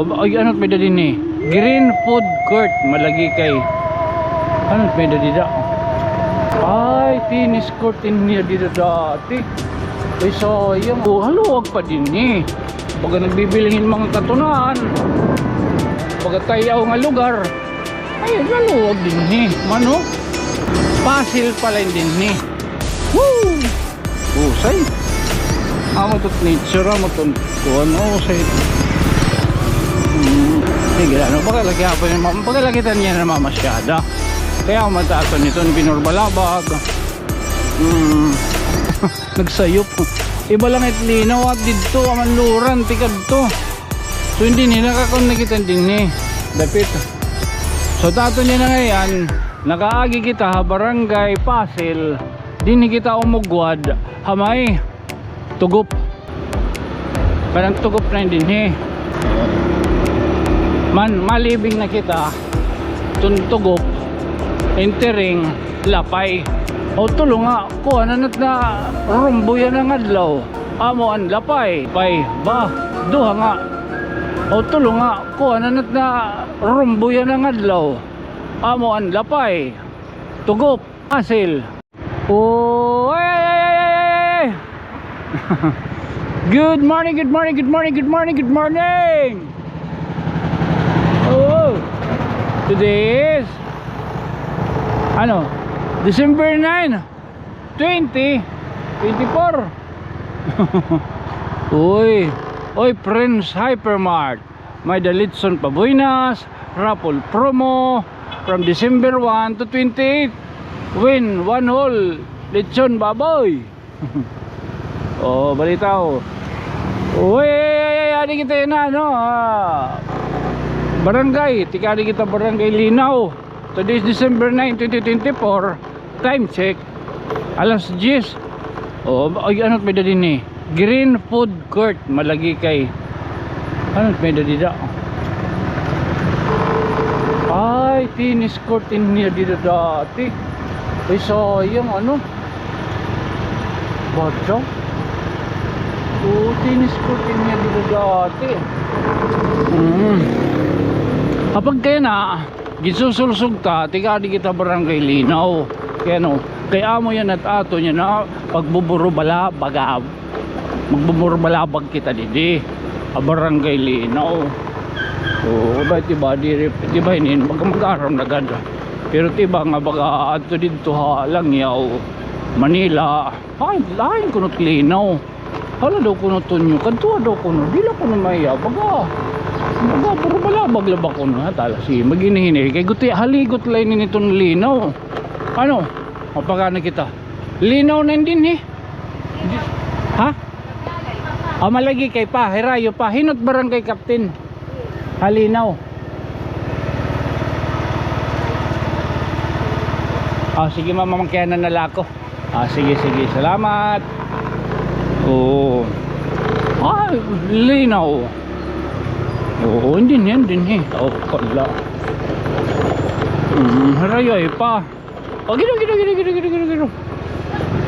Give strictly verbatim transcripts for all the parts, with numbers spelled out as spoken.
Ay, ano it may-ada dinhi? Green food court, malagi kay. Ano it may-ada dida? Ay, tennis court in niya dida dati. Ay, sayang. Oh, haluag pa dinhi. Baga nagbibilin hin mga katunaan. Baga tayaw nga lugar. Ay, haluag dinhi. Mano? Pasil pala dinhi. Woo! Husay. Amo to't nature, amo to't kuan, husay. Hmm. Sige, ano, baga lagi hapon yung ma-, baga lagi ta niya namamasyada. Kay amo it aton ito, binurbalabag. Hmm. Nagsayop. Iba la it linaw, ah, didto, amanluran, tikadto. So, hindi ni nakakon na kita dinhi. Dapit. So, it aton niya na ngay-an, nakaagi kita ha Barangay Pasil. Dinhi kita umugwad ha may Tugop. Kanang Tugop na dinhi. Man, malibing na kita. Tun Tugop, entering Lapay. O, tulo nga kuan na nat na rumbo yana nga adlaw. Amo an Lapay. Pay, ba, duha nga. O, tulo nga kuan na nat na rumbo yana nga adlaw. Amo an Lapay. Tugop. Pasil. Oh, ay, ay, ay, ay, ay, ay. Good morning, good morning, good morning, good morning, good morning. Oh, today is, ano, December nine, twenty twenty-four. Uy, oy, Prince Hypermart. May-ada lechon pabuenas, raffle promo from December one to twenty-eight. Win one whole lechon baboy. Oh, balitaw. Uy, ay, ay, ay, adi kita yana, no? Ah, barangay, tikadi kita Barangay Linaw. Today is December nine, twenty twenty-four. Time check. Alas diyes. Oh, ay, ano it may-ada dinhi? Green food court, malagi kay. Ano it may-ada dida? Ay, tennis court in niya dida dati. Ay, sayang, ano? Bad daw. Oo, tennis court in niya dida dati. Mm. Kapag kaya na, Ginsusulsog ta, tikadi kita Barangay Linaw. Kay ano, kay amo yana it aton yana, pagbuburubalabag, ah, magbuburubalabag kita didi ha Barangay Linaw. Oo, ba, it iba, diri, it iba hinin, baga mag-aram na gad. Pero it iba nga baga adto didto ha Langyaw, Manila, ay, lain kuno it Linaw. Hala daw kuno, Tonyo, kadto daw kuno. Diri la kuno maiha. Baga, baga, puro balabag la ba kuno. Ha, tala, sige, maghinay-hinay. Kay guti, haligot la ini niton Linaw. Ano? Mapakana kita. Linaw na dinhi. Ha? Ah, malagi kay pa, hirayo pa. Hin-o it barangay captain ha Linaw? Ah, sige, ma'am, mamangkihanan na la ako. Ah, sige, sige. Salamat. Oo. Ah, Linaw. Oo, dinhi, dinhi. Oh, pala. Hmm, harayo pa. Oh, gino, gino, gino.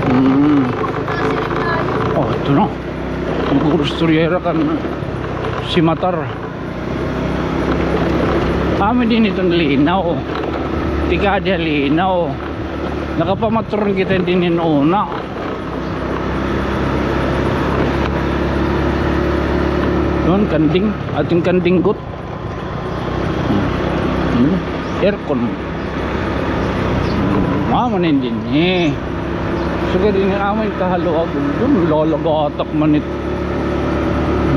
Hmm. Oh, ito na. An guro istorya hira kan simatar. Amo dinhi iton Linaw. Tikadi ha Linaw. Nakapamatron kita dinhi hin una. Doon, kanding. Aton kanding got. Hmm. Aircon. Hmm. Amo na dinhi. Sugad ini amo it kahaluag. Doon, lalagatak man it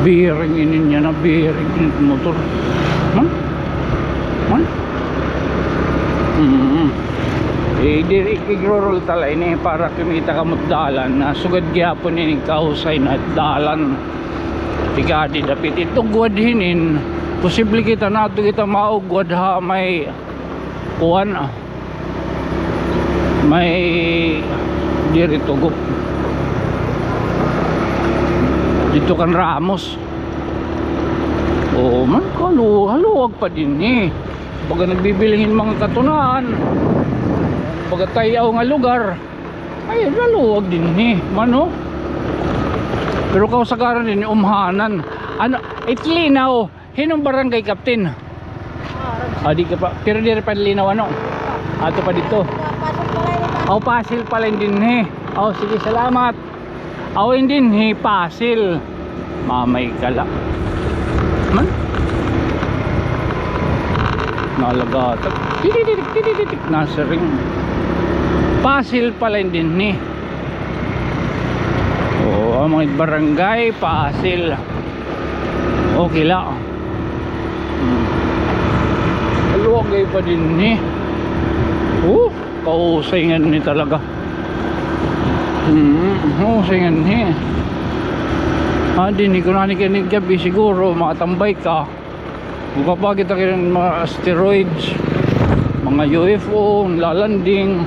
bearing ini niya na, bearing ini it motor. Man? Man? Mm. Eh, diri, igrurol ta la ini para kumita kamo dalan na sugad gihapon ini kahusay na dalan. Tikadi dapit it ugwad hinin, posible kita na adto kita maugwad ha may kuan, ah, may diri Tugop. Didto kan Ramos. Oo man, kalu-, haluag pa dinhi. Baga nagbibilin hin mga katunaan. Baga tayaw nga lugar. Ay, haluag dinhi, mano. Pero kausagan dinhi, umhanan. Ano, it Linaw, Hin-o an barangay, Captain? Ah, di ka pa. Pero diri pa linaw, ano? Ato pa didto. Pasil pa la ini. Oh, Pasil pa la ini dinhi. Oh, sige, salamat. Aw, ini dinhi Pasil. Mamay ka la. Man? Nalagatak. Tititik, tititik. Nasiring. Pasil pa la ini dinhi. Oo, an mga barangay, Pasil. Okay la. Hmm. Maluwag gay pa dinhi. Oh, kahusay ngani talaga. Hmm, kahusay ngani. Ah, dinhi kuno ngani kay gab-i siguro, makatambay ka. Magpapakita ka hin mga asteroids, mga U F O, lalanding,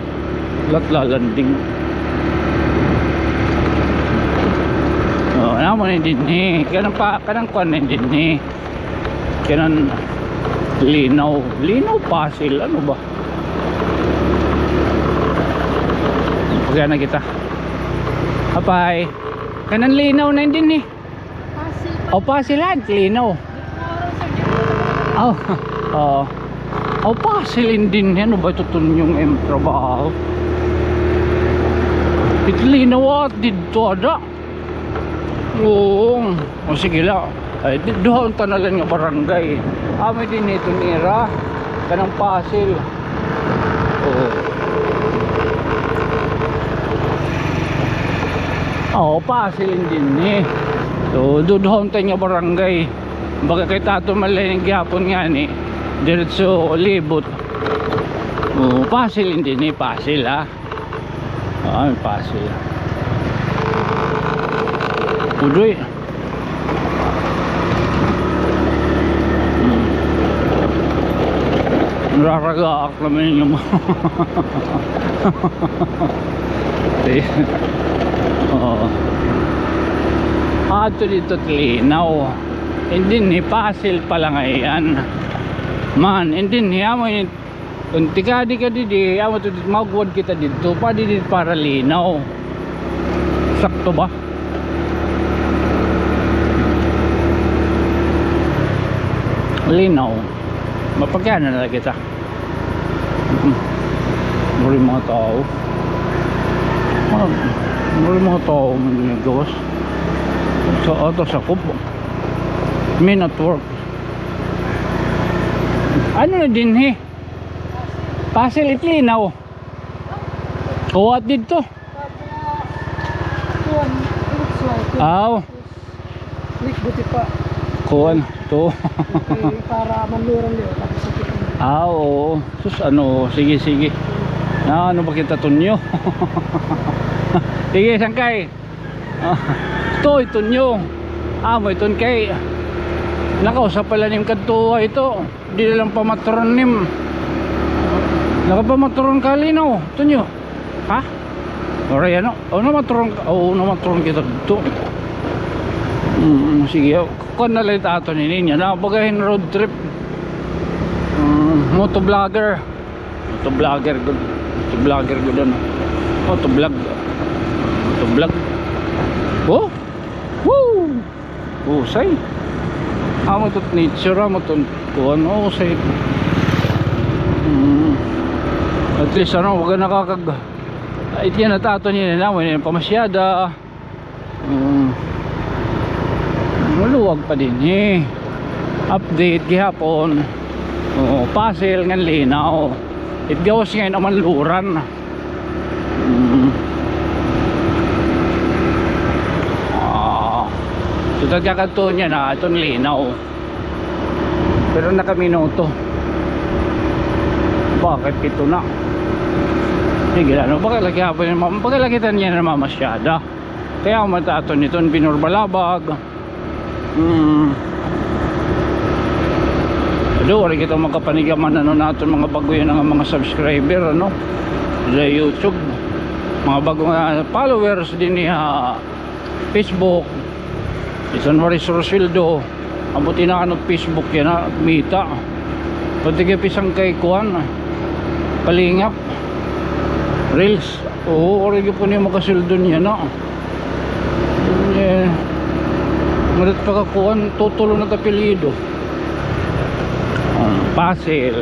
lalanding. Oh, amo na dinhi. Kanang pa, kanang kuan na dinhi. Kanan linaw. Linaw, Pasil. Ano ba? Pagana kita. Apay. Kanan linaw na dinhi. Pasil pa. O, Pasil, ha, linaw. Tomorrow, sir, di ba? Oh, oo. O, Pasil ini dinhi. Ano ba ito, Tunyong, im trabaho? It linaw at didto ada. Oo. O, sige la. Ay, di, duha unta na la nga barangay. Amo dinhi iton ira. Kanang Pasil. Oo. Oo, Pasil ini dinhi. So, duduha unta nga barangay. Baga kay tato man la ini gihapon ngani. Diretso libot. Oo, Pasil ini dinhi, Pasil, ha. Ah, may Pasil. Udoy. Hmm. Nararagaak naman yung mga. Oo. Ato didto it linaw. Ini dinhi Pasil pa la ngay-an. Man, ini dinhi amo ini. Kon tikadi ka didi, amo to, magwad kita didto. Padi didi para linaw. Sakto ba? Linaw. Mapagkana na la kita. Mm. Muri mga tao. Ah, muri mga tao, mga gawas. Sa ato, sakop. May network. Ano na dinhi? Pasil it linaw. Kuwat didto. Kuwan, looks like it. Aw. Click buti pa. Kuwan, to. Okay, para manluran niyo, tapos sa kita. Ah, oo. Sus, ano, sige, sige. Na, ano ba kita, Tunyo? Sige, sangkay. Ah, to, iton niyo. Amo iton kay nakausap pa la nim kadto, ito. Di na la pamatron nim. Nakapamatron ka, linaw, Tunyo. Ha? Waray, ano? O, namatron ka. Oo, namatron kita dito. Mm, sige. Kuan na la it aton ini, yana. Baga hin road trip. Mm, motovlogger. Motovlogger gud. Motovlogger gud, ano. Motovlog. Motovlog. Oh? Woo! Husay. Amo to nature, amo to kuan, husay. Hmm. At least, ano, waray nakakag-, ay, tiyan na tato niya na, waray na pamasyada. Mm. Maluwag pa dinhi. Update gihapon. Oo, Pasil ngan linaw. It gawas ngay-an, amanluran. Mm. Ah. So, tagkakadto niya na, iton linaw. Pero nakaminuto. Bakit pito na? Sige, ano, baka lagi hapon, baka lagi tan niya na mamasyada. Kay amo man it aton iton binurbalabag. Hmm. Ado, waray kita makapanigaman, ano, naton mga bag-o yana nga mga subscriber, ano, sa YouTube. Mga bag-o nga followers dinhi ha Facebook. Bisan waray sursuweldo. Ambot inaano Facebook yana, Meta. Pati kay bisan kay kuan, palingap. Reels. Oo, waray gyud po niya makasweldo niya na. Eh, ngadto pa ka kuan, tutulo na ta apelyido. Pasil.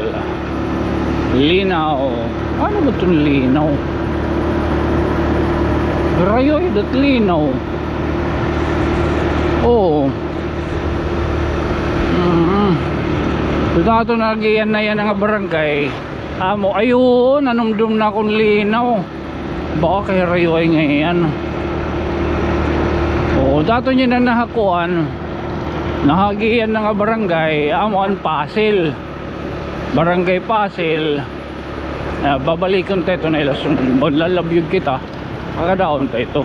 Linaw. Ano ba iton Linaw? Rayoy, dat Linaw. Oo. Mm. Ito na ito, nagiyan na yana nga barangay. Amo, ayun, nanumdom na akon Linaw. Baka kay Rayoy ngay-an. Oo, dato niya na nahakuan. Nahagian na nga barangay, amo an Pasil. Barangay Pasil. Ah, babalikon ta ito na ilason. Lalabyog kita. Makadaon ta ito.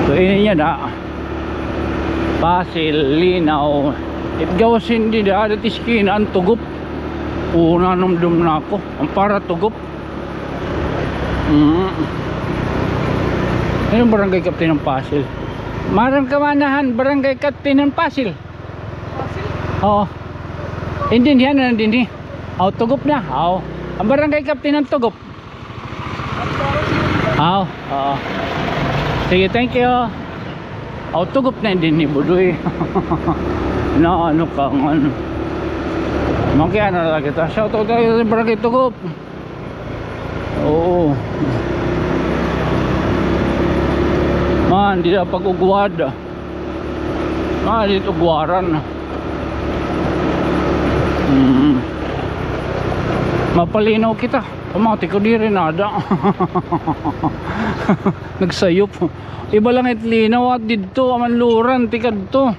So, ini niya na. Pasil, Linaw. It gawas hindi da, adat iskina an Tugop. Oo, nanumdom na ako. An para Tugop. Mm. Ano an barangay captain han Pasil? Maaram ka man han barangay captain han Pasil? Oo. Hindi, hindi, ano, hindi, hindi. Aw, Tugop na. Aw. An barangay captain han Tugop. Aw, oo. Sige, thank you. Aw, Tugop na dinhi, Budoy. Na ano ka, ano. Makiana na kita. Shout out tayo sa Barangay Tugop. Oo. Man, di na pag-ugwad. Ah, dito ugwaran. Mm. Mapalinaw kita. Pamati ko diri nada. Nagsayop. Iba lang it linaw at didto, amanluran, tikadto.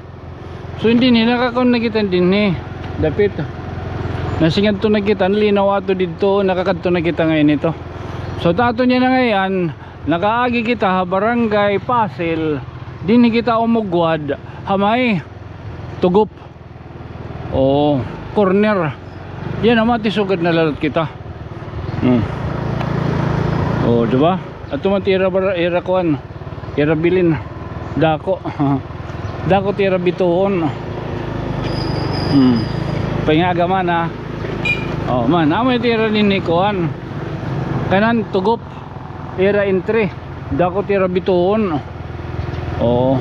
So, hindi ni nakakaon na kita dinhi. Dapit. Nasingadto na kita, linaw ato didto, nakakadto na kita ngayon ito. So, tato niya na ngayon, nakaagi kita ha Barangay Pasil, dinhi kita umugwad ha may Tugop. Oo, corner. Yan naman, tisugad na lalat kita. Hmm. Oo, di ba? Ato man ti ira bar-, ira kuan, ira bilin. Dako. Dako ti ira bituon. Hmm. Paingaga man, ha. Oh, man, amo ti ira dinhi kuan. Kanan Tugop. Ira entry. Dako ti ira bituon. Oo.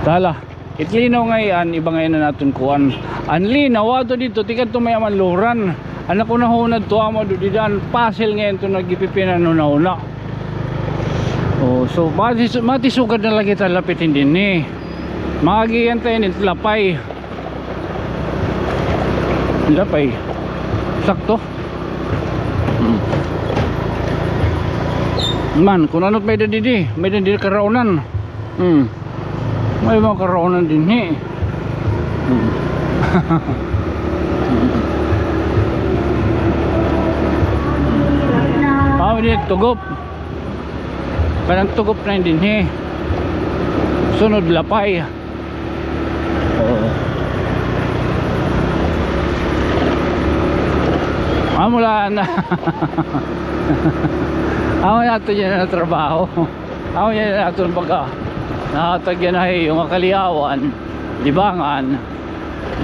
Tala. It linaw ngay-an, iba ngay-an an aton kuan. An linaw, ato didto, tikadto may amanluran. An ako nahunad to, amo do dida an Pasil ngay-an to nagipipinanhunahuna. Oh, so, matis-, matisugad na la kita lapit dinhi. Maagian ta ini, Lapay. Lapay. Sakto. Hmm. Man, kun ano it may-ada didi, may-ada didi karaunan. Hmm. May mga karaunan dinhi. Hmm. Ah, ini Tugop. Kanang Tugop na dinhi. Sunod Lapay. Oo. Amo la na. Amo na ato dyan na trabaho. Amo dyan na ato baga. Nahatag yan na, eh, yung Kaliawan, Libangan.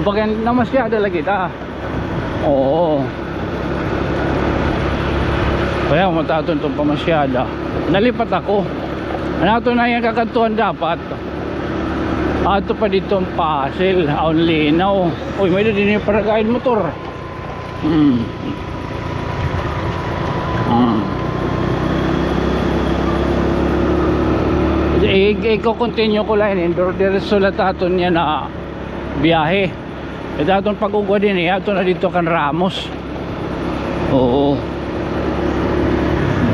Baga namasyada lagi ta. Oo. Kaya mataton itong pamasyada. Nalipat ako. Ano ito na yung kakadtuan dapat? Ato pa dito an Pasil, aw linaw. Uy, may-ada dinhi para gaid motor. Hmm. Hmm. I-, i-, i-continue ko la ini, diretso la it aton yana nga biyahe. It aton pag-ugwa dinhi, ato na didto kan Ramos. Oo.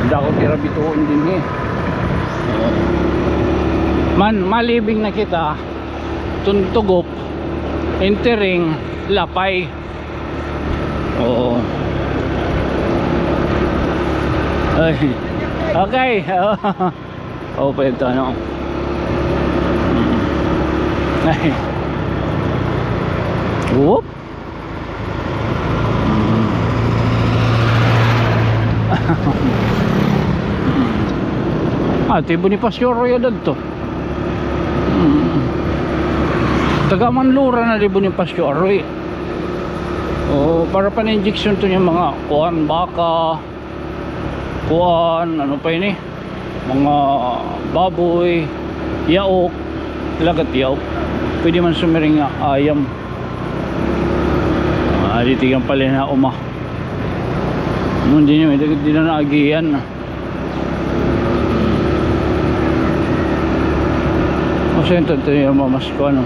Dako it ira bituon dinhi. Oo. Man, malibing na kita. Tugop, entering Lapay. Oo. Ay. Okay. Oo, pa ito, ano? Ay. Whoop. Ah, ti Bonifacio Arroyo dadto. Hmm. Taga Manlura na di Bonifacio Arroyo. Oo, para pan-injection to niya mga kuan, baka, kuan, ano pa ini? Mga baboy, yaok, lagat yaok. Pwede man sumiring nga ayam. Ah, di tigang pala na uma. Nung di nyo, di, di na naagian. O, sa ito, ito yung mamasko, ano.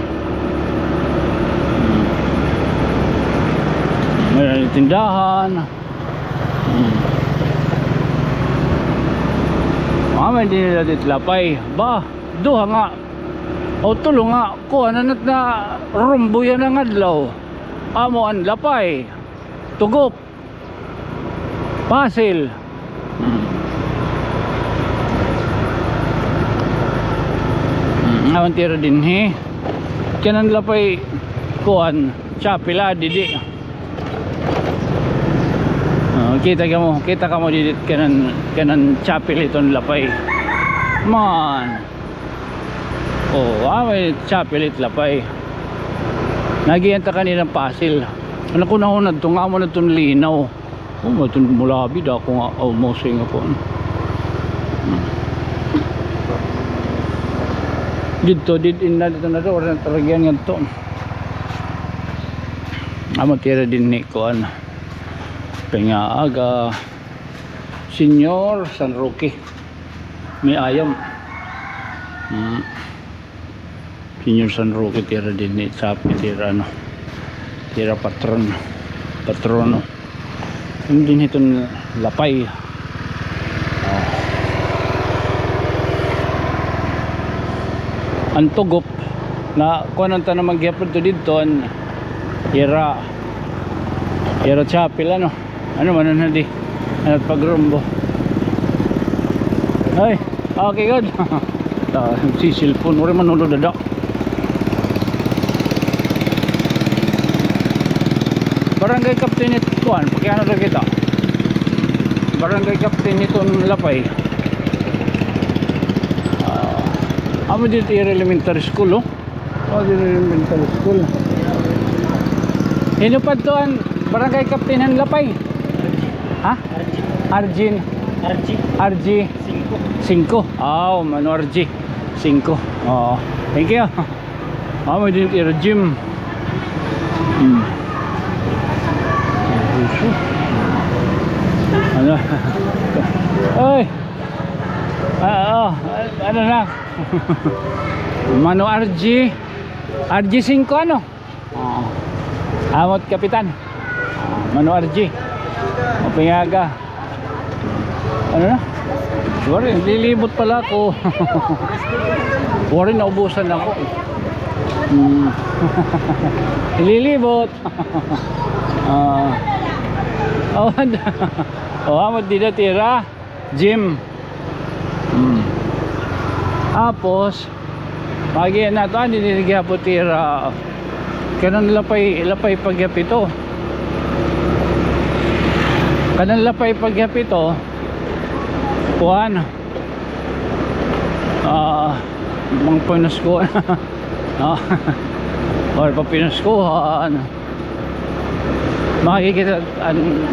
May tindahan. Hmm. Ah, may dinhi nila dit lapay. Ba, duha nga. O, tulo nga. Kuan, ano na, rumbo yan ang adlaw. Amo an lapay. Tugop. Pasil. Hmm. Hmm, awan tira dinhi. Kanan lapay kuan, chapel, ah, didi. Oh, kita kamo, kita kamo didi kanan, kanan chapel iton lapay. Man. Oh, ah, may chapel it lapay. Nagiyan ta kanina pasil. Ano ko nahunad to, nga mo na itong linaw. Oh, may itong mulabi, dako nga, oh, mosay nga po. Hmm. Dito, dito, inna, dito na to, wala na talagyan nga to. Amo tira dinhi, kuan. Pinaaga, Señor San Roque. May ayam. Hmm. Señor San Roque tira dinhi, chapel tira, ano, tira patron, patrono. Yung dinhi iton lapay. Oh. An tugop na kuan, an tanan man gihapon to didto, an ira, ira chapel, ano. Ano man na di? Ano pagrumbo? Ay, okay, good. Ah, si cellphone, uri man ulo dada. Barangay Captain it, kuan, pakiano ra kita. Barangay Captain iton lapay. Ah, amo dito yung elementary school, oh. Oh, dito yung elementary school. Hino pa to an barangay captain han lapay? Ha? Arjin. Arjin. Arjin. Arjin. Singko. Singko. Ah, oh, Mano Arjin. Singko. Oo. Thank you. Ah, may din tira gym. Hmm. Ano? Ay! Ah, oh, ano na? Mano Arjin. Arjin singko, ano? Ah. Amot kapitan. Ah, Mano Arjin. Mapingaga. Ano na? Sorry, lilibot pala ako. Sorry, naubusan ako. Hmm. Lilibot. Ah. Oh, oh, amot dida tira. Gym. Hmm. Tapos, pagi na to, ani, diri gihapon tira. Kanan lapay, lapay pagyapito. Kanan lapay pagyapito. Kuan. Ah, mga pinaskuhan. Ah, or pa pinaskuhan. Makikita an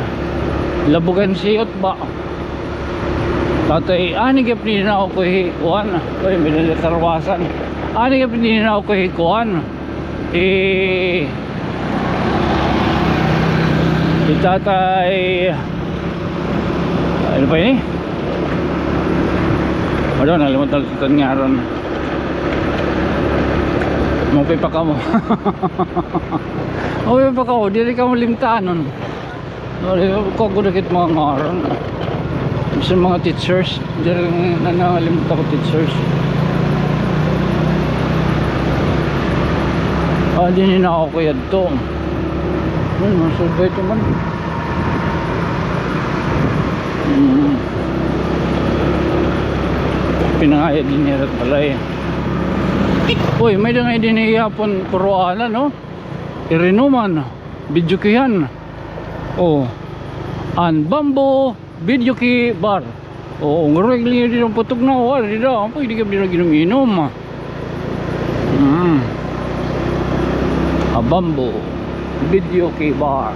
labugan siyot ba? Tatay, ani gihap ni na ako hi kuan. Uy, may nalatarwasan. Ani gihap ni na ako hi kuan. Hi, hi tatay. Ano pa ini? Wala, nalimutan ko sa ngaran. Maupay pa kamo. Maupay pa kamo, diri kamo limtanon. Wala, kagudakit mga ngaran. Bisan mga teachers, diri na nangalimot ako teachers. Ah, dinhi na ako kuyadto. Ay, masubay ito man. Mm. Pinangaya dinhi rat balay. Uy, may da ngay dinhi gihapon kuroana, no? Irinuman, videokehan. Oh. An Bamboo Videoke Bar. Oo, ngurag liyo di ang putog na, o, di da, pwede ka di na ginom-inom, ah. Mm. A Bamboo Videoke Bar.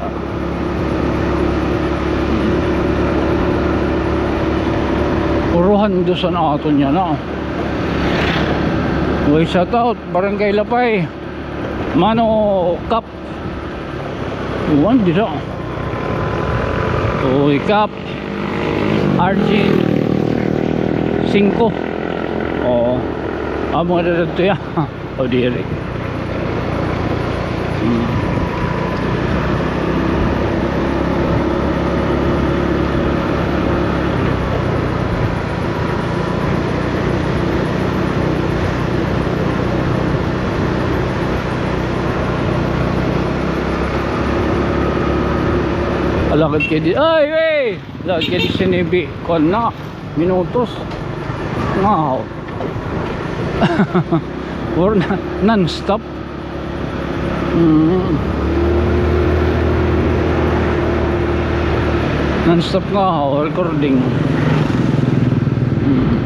Puruhan do san aton niya na. Uy, shout out, Barangay Lapay. Mano Cup. One dira. Uy, Cup. Argin singko. Oo. Amo nga dira to ya. O, diri. Hmm. Alakad kay di, ay, ay! Lagi di sinibi ko na minutos. Wow. Or na, non-stop. Mm. Non-stop nga, oh, recording. Mm.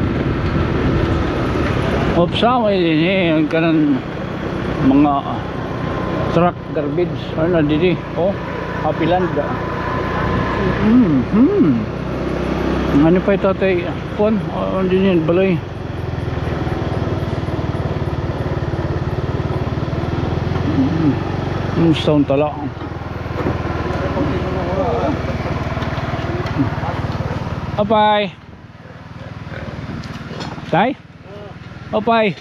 Opsa, may din eh, ang kanan mga truck. Garbage. Ano na didi? Oh, Happy Land. Mm-hmm. Ano pa ito, tay? Kuan, ano din yan? Balay. Mm. Ang sound tala. Apay. Tay? Apay.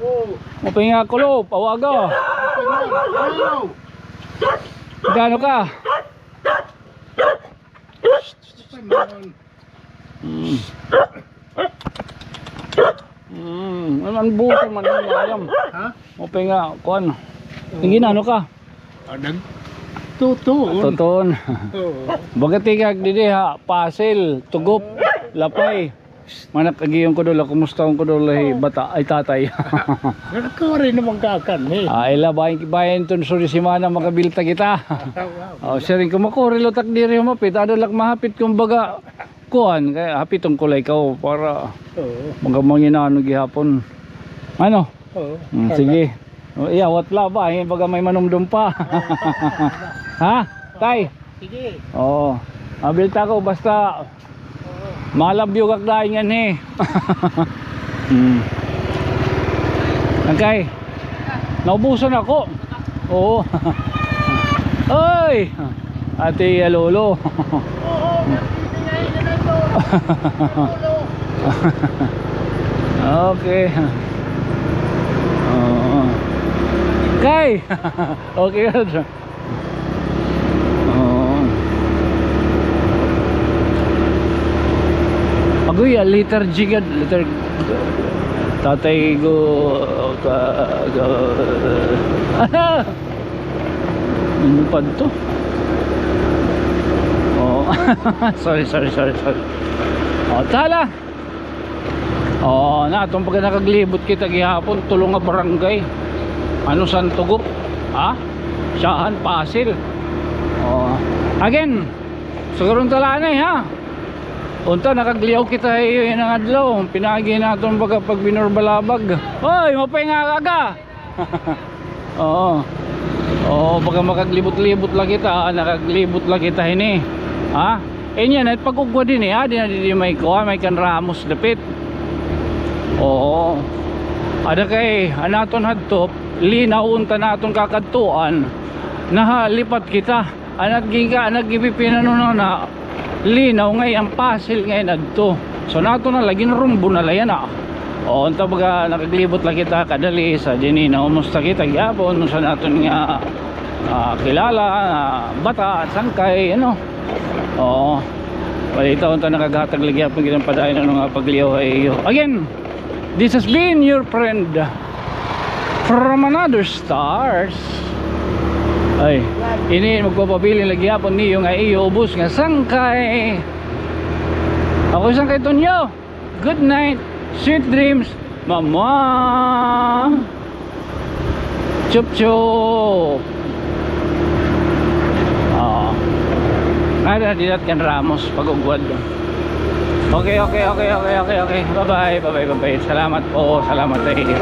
Oo. Mapinga kulo, pawaga. Wow. Gano ka? Ay, man. Mm. Mm. Ano man buto man yung ayam? Ha? Mapinga, kuan. Oo. Sige na, ano ka? Ah, nag-, tutuon. Tutuon. Oo. Baga tigag didi ha, Pasil, Tugup, Lapay. Manak, agiyon ko dola, kumusta ko dola, hi bata, ay tatay. Nagkuri naman ka kan, eh. Ah, ila, bayan, bayan ton suri simana, makabilta kita. Ah, wow. Oh, siring ko, makuri lutak diri humapit, ada lak mahapit, kumbaga, kuan, kay hapit tong kulay ka, oh, para Oo. Mga manginano gihapon. Ano? Oo. Mm, sige. Oh, iya, what la ba? Eh, baga may manumdum pa. Ha? Tay? Sige. Oo. Abilta ko, basta Oo. Malabyo gak dayon ngan, eh. Hmm. Okay. Naubusan ako. Oo. Oy! Ate, ya, lolo. Oo, nagbibigay na lang to. Okay. Oo. Kay! Okay. Oo. Agoy, ah, letter G gad, letter Tatay go, ka, ka, ano pa to? Oh. Sorry, sorry, sorry, sorry. Oh, tala. Oh, na, itong pagka nakaglibot kita gihapon, tulo nga barangay. Ano, Santugup? Ha? Siyahan, Pasil. Oh. Again, siguro talanay, ha? Unta, nakagliyaw kita, eh, nangadlaw. Pinaagi naton baga pag binurbalabag. Hoy, mapay nga aga. Oo. Oo, baga makaglibot-libot la kita, ah, nakaglibot la kita hini. Ha? Inya na, pag-ugwa dinhi, ha? Di na, di, di may kuha, may kan Ramos dapit. Oo. Ada kay, an aton hadto, linaw unta naton kakadtuan, nahalipat kita. An naggiga, an naggipipinan-ano na, linaw ngay-an, Pasil ngay-an adto. So, nato na la, ginrumbo na la yana. O, unta baga nakaglibot la kita, kadali sa dinhi, naumusta kita gihapon, sa naton nga, ah, kilala, ah, bata, sangkay, ano. Oo. Balita, unta nakaghatag la gihapon kita padayon, ano nga, pagliyaw ha iyo. Again, this has been your friend from another stars. Ay, ini magpapabilin la gihapon niyo nga iyo ubos nga sangkay. Ako sangkay Tonyo. Good night. Sweet dreams. Mama. Chup chup. Oo. Ada na dinat kan Ramos pag-ugwad. Okay, okay, okay, okay, okay, okay. Bye-bye, bye-bye, bye-bye. Salamat po, salamat sa iyo.